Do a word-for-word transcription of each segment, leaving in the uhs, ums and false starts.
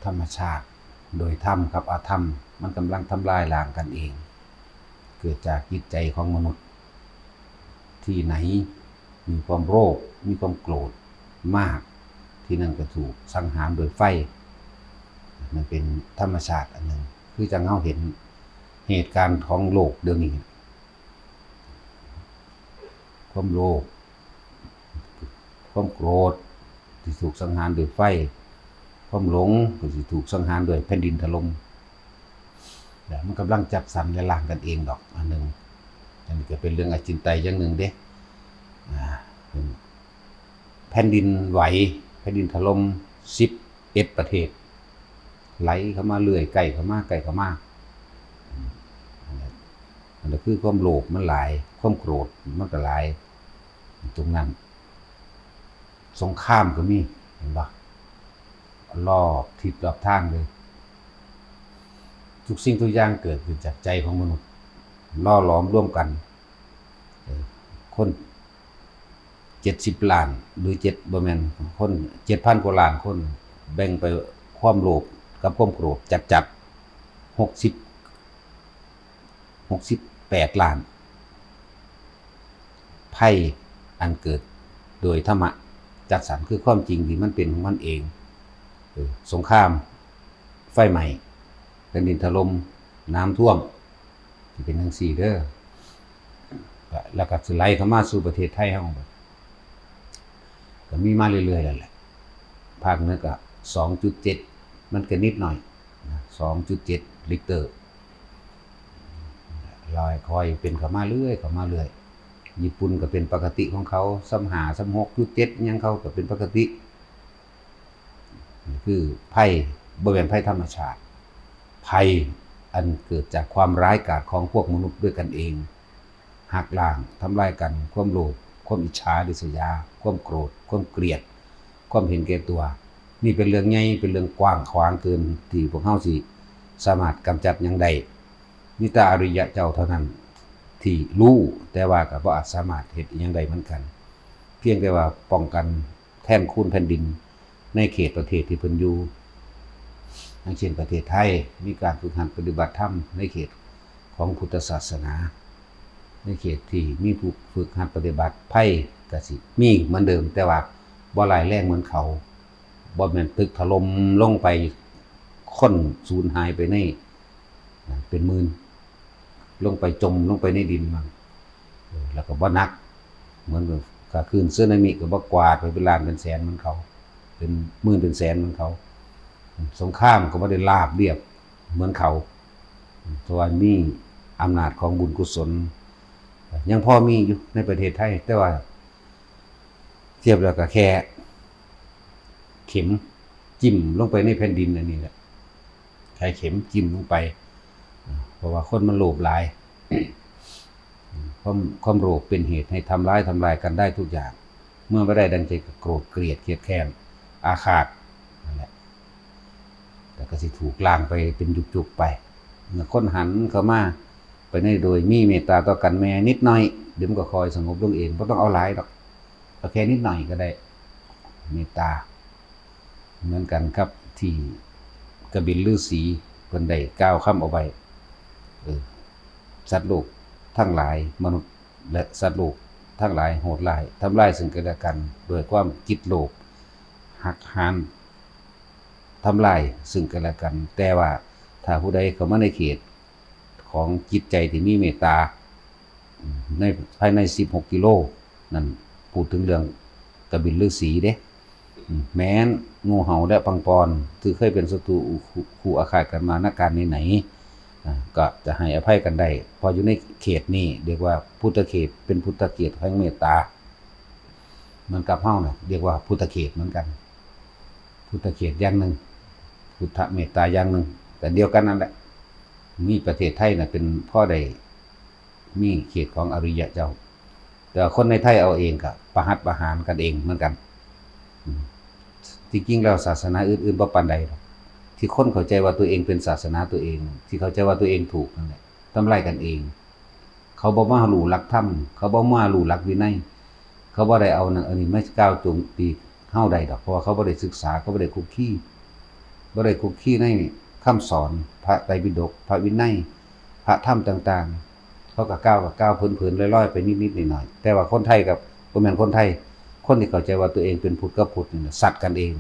ธรรมชาติ โดยธรรมกับอธรรม มันกำลังทำลายล้างกันเอง เกิดจากจิตใจของมนุษย์ ที่ไหนมีความโลภ มีความโกรธมาก ที่นั่นก็ถูกสังหารโดยไฟ มันเป็นธรรมชาติอันหนึ่ง คือจั่งเฮาเห็นเหตุการณ์ของโลกเดี๋ยวนี้ ความโลภ ความโกรธ ที่ถูกสังหารโดยไฟ ความหลงก็สิถูกสังหารโดยแผ่นดินถล่ม แล้วมันกำลังจัดสรรและล้างกันเองดอกอันหนึ่ง อันนี้ก็เป็นเรื่องอจินไตยอย่างหนึ่งเด้ อ่า แผ่นดินไหว แผ่นดินถล่ม สิบเอ็ดประเทศ ไหลเข้ามาเรื่อย ใกล้เข้ามา ใกล้เข้ามา อืม อันนั้น อันนั้นคือความโลภมันหลาย ความโกรธมันก็หลาย ตรงนั้น สงครามก็มี เห็นปะ รอบทิศรอบทางเลย ทุกสิ่งทุกอย่างเกิดขึ้นจากใจของมนุษย์ หล่อหลอมร่วมกัน เออ คนเจ็ดสิบล้าน หรือเจ็ด บ่แม่น คนเจ็ดพันกว่าล้านคน แบ่งไปความโลภกับความโกรธจัดๆ หกสิบ หกสิบแปดล้าน ภัยอันเกิดโดยธรรมะจัดสรร คือความจริงที่มันเป็นของมันเอง เออ สงคราม ไฟไหม้ แผ่นดินถล่ม น้ำท่วม ที่เป็นจั่งซี้เด้อ แล้วก็สิไหลเข้ามาสู่ประเทศไทยเฮา ก็มีมาเรื่อยๆนั่นแหละ ภาคเหนือก็ สองจุดเจ็ด มันก็นิดหน่อยนะ สองจุดเจ็ด ริกเตอร์ ลอยคอยเป็นเข้ามาเรื่อย เข้ามาเรื่อย ญี่ปุ่นก็เป็นปกติของเขา ส่ำห้า ส่ำหกจุดเจ็ด อิหยังเขาก็เป็นปกติ นี่คือภัย บ่แม่นภัยธรรมชาติ ภัยอันเกิดจากความร้ายกาจของพวกมนุษย์ด้วยกันเอง หักล้าง ทำลายกัน ความโลภ ความอิจฉาริษยา ความโกรธ ความเกลียด ความเห็นแก่ตัว นี่เป็นเรื่องใหญ่ เป็นเรื่องกว้างขวางเกินที่พวกเฮาสิสามารถกำจัดหยังได้ มีแต่อริยะเจ้าเท่านั้นที่รู้ แต่ว่าก็บ่อาจสามารถเฮ็ดอิหยังได้เหมือนกัน เพียงแต่ว่าป้องกันแทนคูณแผ่นดินในเขตประเทศที่เพิ่นอยู่ อย่างเช่นประเทศไทย มีการฝึกหัดปฏิบัติธรรมในเขตของพุทธศาสนา ในเขตที่มีผู้ฝึกหัดปฏิบัติ ภัยก็สิมีเหมือนเดิม แต่ว่าบ่ร้ายแรงเหมือนเขา บ่แม่นตึกถล่มลงไป คนสูญหายไปใน เป็นหมื่น ลงไปจมลงไปในดินมัน เออ แล้วก็บ่หนัก เหมือนกับคลื่นสึนามิก็บ่กวาดไปเป็นล้านเป็นแสนเหมือนเขา เป็นหมื่นเป็นแสนเหมือนเขา สงครามก็บ่ได้ราบเรียบเหมือนเขา เพราะว่ามีอำนาจของบุญกุศล ยังพอมีอยู่ในประเทศไทย แต่ว่าเทียบแล้วก็แค่เข็มจิ้มลงไปในแผ่นดินอันนี้แหละ แค่เข็มจิ้มลงไป เพราะว่าคนมันโลภหลาย ความ ความโลภเป็นเหตุให้ทำร้าย ทำลายกันได้ทุกอย่าง เมื่อไม่ได้ดังใจก็โกรธ เกลียด เกลียดแค้น อาฆาต นั่นแหละ แต่ก็สิถูกล้างไปเป็นจุกๆไป เมื่อคนหันเข้ามา ไปในโดยมีเมตตาต่อกันแม่นิดหน่อย เดี๋ยวมันก็คอยสงบลงเอง บ่ต้องเอาหลายดอก เอาแค่นิดหน่อยก็ได้ เมตตา เหมือนกันครับ ที่กบิลฤๅษีเพิ่นได้กล่าวคำเอาไว้ เออ สัตว์โลกทั้งหลาย มนุษย์และสัตว์โลกทั้งหลายโหดร้าย ทำลายซึ่งกันและกัน ด้วยความคิดโลภ หักหาน ทำลายซึ่งกันและกัน แต่ว่าถ้าผู้ใดเข้ามาในเขตของจิตใจที่มีเมตตา ในภายในสิบหกกิโลนั่น พูดถึงเรื่องกบิลฤๅษีเด้ อืม แม้นงูเห่าและปังปอน ที่เคยเป็นศัตรูคู่อาฆาตกันมานักการไหนๆ อ่า ก็จะให้อภัยกันได้ เพราะอยู่ในเขตนี้เรียกว่าพุทธเขต เป็นพุทธเขตแห่งเมตตา เหมือนกับเฮาน่ะ เรียกว่าพุทธเขตเหมือนกัน พุทธเขตอย่างหนึ่ง พุทธเมตตาอย่างหนึ่ง แต่เดียวกันนั่นแหละ มีประเทศไทยน่ะเป็นพ่อได้ มีเขตของอริยะเจ้า แต่ว่าคนในไทยเอาเองก็ประหัตประหารกันเองเหมือนกัน อืม จริงๆแล้วศาสนาอื่นๆบ่ปานใดหรอก ที่คนเข้าใจว่าตัวเองเป็นศาสนาตัวเอง ที่เข้าใจว่าตัวเองถูกนั่นแหละ ทำลายกันเอง เขาบ่มารู้หลักธรรม เขาบ่มารู้หลักวินัย เขาบ่ได้เอานั่นเอานี่มากล่าวโจมตีเฮาได้ดอก เพราะว่าเขาบ่ได้ศึกษา เขาบ่ได้คุกคี บ่ได้คุกคีในคำสอนพระไตรปิฎก พระวินัย พระธรรมต่างๆ เขาก็กล่าว ก็กล่าวเผินๆ ลอยๆ ไปนิดๆ หน่อยๆ แต่ว่าคนไทยกับ บ่แม่นคนไทย คนที่เข้าใจว่าตัวเองเป็นพุทธกับพุทธนี่นะ สัตว์กันเอง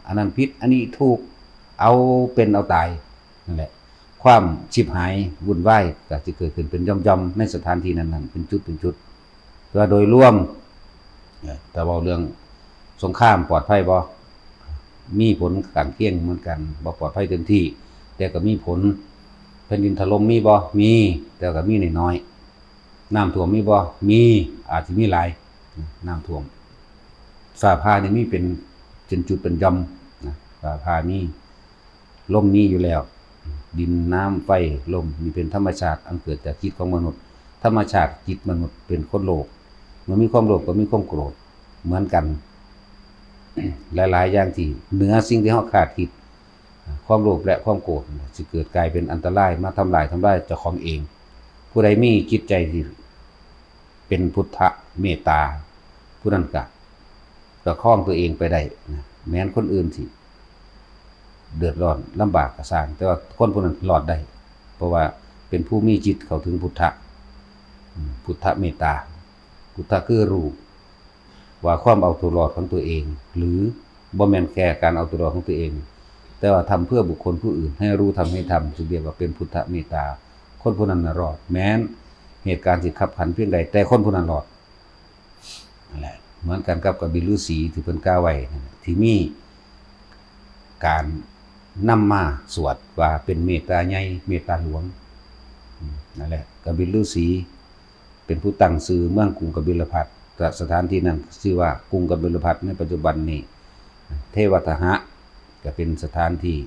อันนั้นผิด อันนี้ถูก เอาเป็นเอาตาย นั่นแหละ ความฉิบหายวุ่นวายก็สิเกิดขึ้นเป็นหย่อมๆ ในสถานที่นั้นๆ เป็นจุดเป็นจุด แต่ว่าโดยรวม เอ่อ ถ้าเว้าเรื่องสงครามปลอดภัยบ่ มีผลข้างเคียงเหมือนกัน บ่ปลอดภัยเต็มที่ แต่ก็มีผล แผ่นดินถล่มมีบ่ มี แต่ก็มีน้อยๆ น้ำท่วมมีบ่ มี อาจสิมีหลาย น้ำท่วม ฟ้าผ่านี่มีเป็น เป็นจุดเป็นหย่อมนะ ฟ้าผ่ามี ลมมีอยู่แล้ว ดินน้ำไฟลมนี่เป็นธรรมชาติอันเกิดจากจิตของมนุษย์ ธรรมชาติจิตมนุษย์เป็นคนโลภ เมื่อมีความโลภก็มีความโกรธเหมือนกัน หลายๆ อย่างที่เหนือสิ่งที่เราคาดคิด ความโลภและความโกรธสิเกิดกลายเป็นอันตรายมาทำลาย ทำลายเจ้าของเอง ผู้ใดมีจิตใจที่เป็นพุทธเมตตา ผู้นั้นก็ประคองตัวเองไปได้นะ แม้นคนอื่นสิเดือดร้อนลำบากก็ซ่าง แต่ว่าคนผู้นั้นรอดได้ เพราะว่าเป็นผู้มีจิตเข้าถึงพุทธะ อืม พุทธเมตตา พุทธะคือรู้ว่าความเอาตัวรอดของตัวเอง หรือบ่แม่นแค่การเอาตัวรอดของตัวเอง แต่ว่าทำเพื่อบุคคลผู้อื่น ให้รู้ธรรมให้ธรรม จึงเรียกว่าเป็นพุทธเมตตา คนผู้นั้นน่ะรอด แม้นเหตุการณ์สิคับขันเพียงใด แต่คนผู้นั้นรอด นั่นแหละ เหมือนกันกับกบิลฤๅษีที่เพิ่นกล่าวไว้นั่นแหละ ที่มีการนำมาสวดว่าเป็นเมตตาใหญ่ เมตตาหลวง อืม นั่นแหละ กบิลฤๅษีเป็นผู้ตั้งชื่อเมืองกรุงกบิลพัสดุ และสถานที่นั้นชื่อว่ากรุงกบิลพัสดุ ในปัจจุบันนี้ เทวทหะ ก็เป็นสถานที่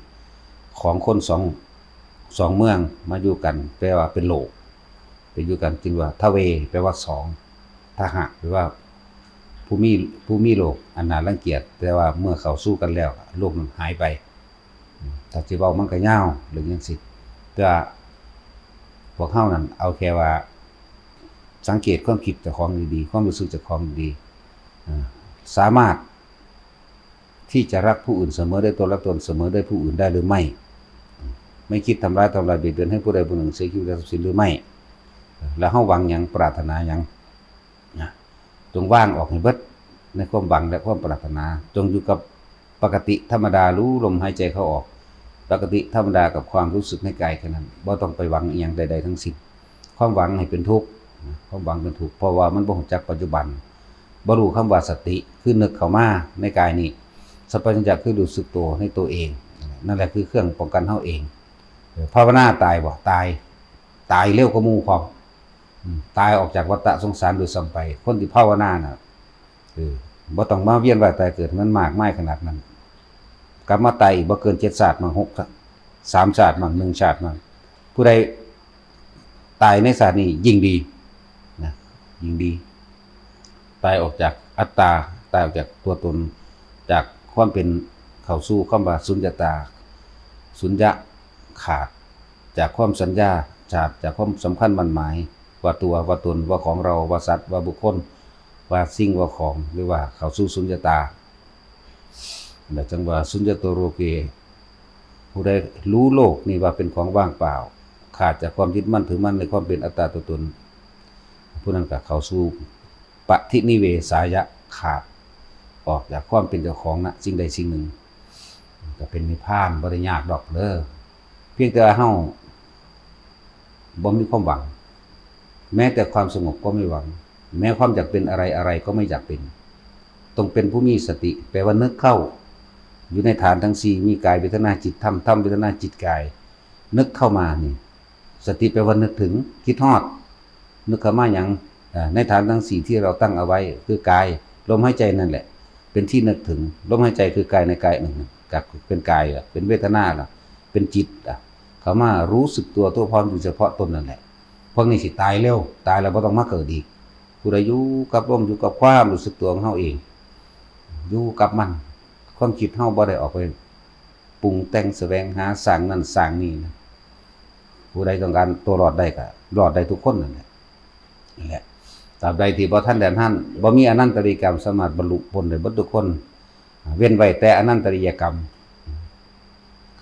ของคนสอง สองเมืองมาอยู่กัน แปลว่าเป็นโลก ไปอยู่กันจึงว่าทเว แปลว่าสอง ทหะ แปลว่าผู้มี ผู้มีโลกอันน่ารังเกียจ แต่ว่าเมื่อเข้าสู่กันแล้ว โลกนั้นหายไป ถ้าสิเว้ามันก็ยาวเรื่องจั่งซี้ แต่ว่าพวกเฮานั่นเอาแค่ว่าสังเกตความคิดเจ้าของดีๆ ความรู้สึกเจ้าของดีๆ อ่า สามารถที่จะรักผู้อื่นเสมอด้วยตน และตนเสมอด้วยผู้อื่นได้หรือไม่ ไม่คิดทำร้ายทำลายเบียดเบียนให้ผู้ใดผู้หนึ่งเสียชีวิตและทรัพย์สินหรือไม่ แล้วเฮาหวังหยัง ปรารถนาหยัง นะ จงวางออกให้เบิดในความหวังและความปรารถนา จงอยู่กับปกติธรรมดา รู้ลมหายใจเข้าออก ปกติธรรมดากับความรู้สึกในกายแค่นั้น บ่ต้องไปหวังอิหยังใดๆทั้งสิ้น ความหวังให้เป็นทุกข์นะ ความหวังเป็นทุกข์ เพราะว่ามันบ่รู้จักปัจจุบัน บ่รู้คำว่าสติ คือนึกเข้ามาในกายนี้ สัมปชัญญะคือรู้สึกตัวในตัวเอง นั่นแหละคือเครื่องป้องกันเฮาเอง เออ ภาวนาตายบ่ ตาย ตายเร็วกว่าหมู่พร้อม อืม ตายออกจากวัฏฏะสงสารโดยซ้ำไป คนที่ภาวนาน่ะ เออ บ่ต้องมาเวียนว่ายตายเกิด มันมากมายขนาดนั้น กลับมาตายอีกบ่เกินเจ็ดชาติมั้ง หกชาติ สามชาติมั้ง หนึ่งชาติมั้ง ผู้ใดตายในชาตินี้ยิ่งดีนะ ยิ่งดี ตายออกจากอัตตา ตายออกจากตัวตน จากความเป็น เข้าสู่คำว่าสุญญตา สุญญะ ขาดจากความสัญญา ขาดจากความสำคัญหมั้นหมาย ว่าตัว ว่าตน ว่าของเรา ว่าสัตว์ ว่าบุคคล ว่าสิ่ง ว่าของ หรือว่าเข้าสู่สุญญตา และจั่งว่าสุญญโตโลเก ผู้ใดรู้โลกนี้ว่าเป็นของว่างเปล่า ขาดจากความยึดมั่นถือมั่นในความเป็นอัตตาตัวตน ผู้นั้นก็เข้าสู่ปฏินิเวสายะ ขาดออกจากความเป็นเจ้าของณสิ่งใดสิ่งหนึ่ง ก็เป็นนิพพาน บ่ได้ยากดอกเด้อ เพียงแต่ว่าเฮาบ่มีความหวัง แม้แต่ความสงบก็ไม่หวัง แม้ความอยากเป็นอะไรอะไรก็ไม่อยากเป็น ต้องเป็นผู้มีสติ แปลว่านึกเข้า อยู่ในฐานทั้งสี่ มีกายเวทนาจิตธรรม ธรรมเวทนาจิตกาย นึกเข้ามานี่ สติแปลว่านึกถึง คิดฮอด นึกเข้ามาหยัง อ่า ในฐานทั้งสี่ที่เราตั้งเอาไว้ คือกาย ลมหายใจนั่นแหละ เป็นที่นึกถึง ลมหายใจคือกายในกายหนึ่ง ก็เป็นกายอะ เป็นเวทนาล่ะ เป็นจิตอะ เข้ามารู้สึกตัวทั่วพร้อมอยู่เฉพาะตนนั่นแหละ พวกนี้สิตายเร็ว ตายแล้วบ่ต้องมาเกิดอีก ผู้ใดอยู่กับลม อยู่กับความรู้สึกตัวของเฮาเอง อยู่กับมัน ความคิดเฮาบ่ได้ออกไปปรุงแต่งแสวงหาสร้างนั่นสร้างนี่นะ ผู้ใดต้องการตัวรอดได้ก็รอดได้ทุกคนนั่นแหละ นั่นแหละ ตราบใดที่บ่ทันได้นั้น บ่มีอนันตริยกรรม สามารถบรรลุพ้นได้เบิดทุกคน เว้นไว้แต่อนันตริยกรรม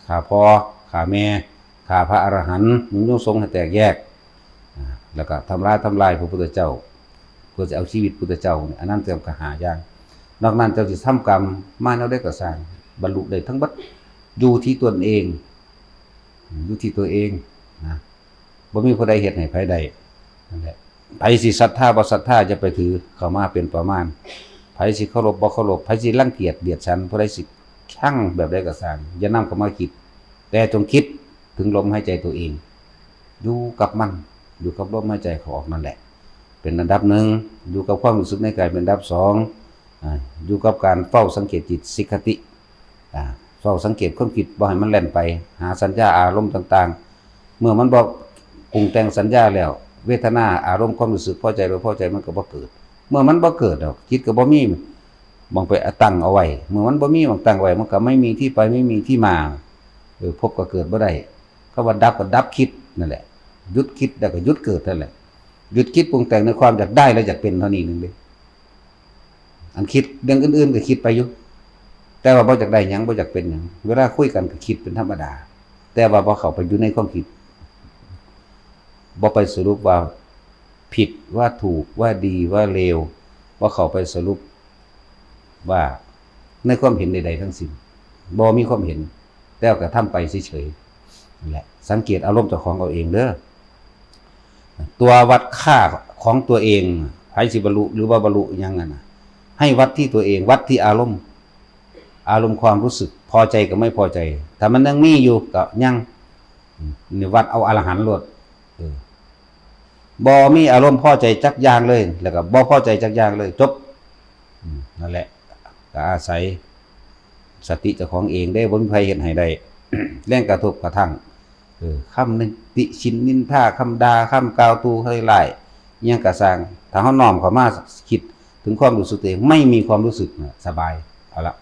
ฆ่าพ่อ ฆ่าแม่ ฆ่าพระอรหันต์ ยุยงสงฆ์ให้แตกแยก อ่า แล้วก็ทำร้าย ทำลายพระพุทธเจ้า เพื่อจะเอาชีวิตพุทธเจ้าเนี่ย อันนั้นเตรียมกระหาอย่าง นอกนั้นเจ้าสิทำกรรมมาแนวใดก็สร้าง บรรลุได้ทั้งหมด อยู่ที่ตนเอง อยู่ที่ตัวเองนะ บ่มีผู้ใดเฮ็ดให้ไผได้ นั่นแหละ ไผสิศรัทธาบ่ศรัทธา อย่าไปถือเข้ามาเป็นประมาณ ไผสิเคารพบ่เคารพ ไผสิรังเกียจเดียดฉัน ผู้ใดสิชังแบบใดก็สร้าง อย่านำเข้ามาคิด แต่จงคิดถึงลมหายใจตัวเอง อยู่กับมัน อยู่กับลมหายใจเข้าออกนั่นแหละ เป็นอันดับหนึ่ง อยู่กับความรู้สึกในกายเป็นอันดับสอง อ่า อยู่กับการเฝ้าสังเกตจิต สิกขติ อ่า เฝ้าสังเกตความคิด บ่ให้มันแล่นไปหาสัญญาอารมณ์ต่างๆ เมื่อมันบ่ปรุงแต่งสัญญาแล้ว เวทนา อารมณ์ ความรู้สึกพอใจบ่พอใจมันก็บ่เกิด เมื่อมันบ่เกิดดอก จิตก็บ่มีหม่องไปตั้งเอาไว้ เมื่อมันบ่มีหม่องตั้งไว้ มันก็ไม่มีที่ไป ไม่มีที่มา เออ ภพก็เกิดบ่ได้ คำว่าดับก็ดับคิดนั่นแหละ หยุดคิดแล้วก็หยุดเกิดนั่นแหละ หยุดคิดปรุงแต่งในความอยากได้และอยากเป็นเท่านี้หนึ่งเด้ อันคิดเรื่องอื่นๆก็คิดไปอยู่ แต่ว่าบ่อยากได้หยัง บ่อยากเป็นหยัง เวลาคุยกันก็คิดเป็นธรรมดา แต่ว่าบ่เข้าไปอยู่ในความคิด บ่ไปสรุปว่าผิด ว่าถูก ว่าดี ว่าเลว บ่เข้าไปสรุปว่าในความเห็นใดๆทั้งสิ้น บ่มีความเห็น แต่กระทำไปเฉยๆ นั่นแหละ สังเกตอารมณ์เจ้าของเอาเองเด้อ ตัววัดค่าของตัวเอง ไผสิบรรลุหรือว่าบรรลุหยังอะนะ ให้วัดที่ตัวเอง วัดที่อารมณ์ อารมณ์ความรู้สึกพอใจกับไม่พอใจ ถ้ามันยังมีอยู่ก็ยัง นี่วัดเอาอรหันต์โลด เออ บ่มีอารมณ์พอใจจักอย่างเลย แล้วก็บ่พอใจจักอย่างเลย จบ อืม นั่นแหละ ก็อาศัยสติเจ้าของเองเด้ บ่มีไผเฮ็ดให้ได้ แรงกระทบกระทั่ง เออ คำนินติชินนินทา คำด่า คำกล่าวตู่ใส่ร้าย อิหยังก็ซ่าง ถ้าเฮาน้อมเข้ามาคิดถึงความรู้สึกตัวเอง ไม่มีความรู้สึกนะ สบาย เอาละ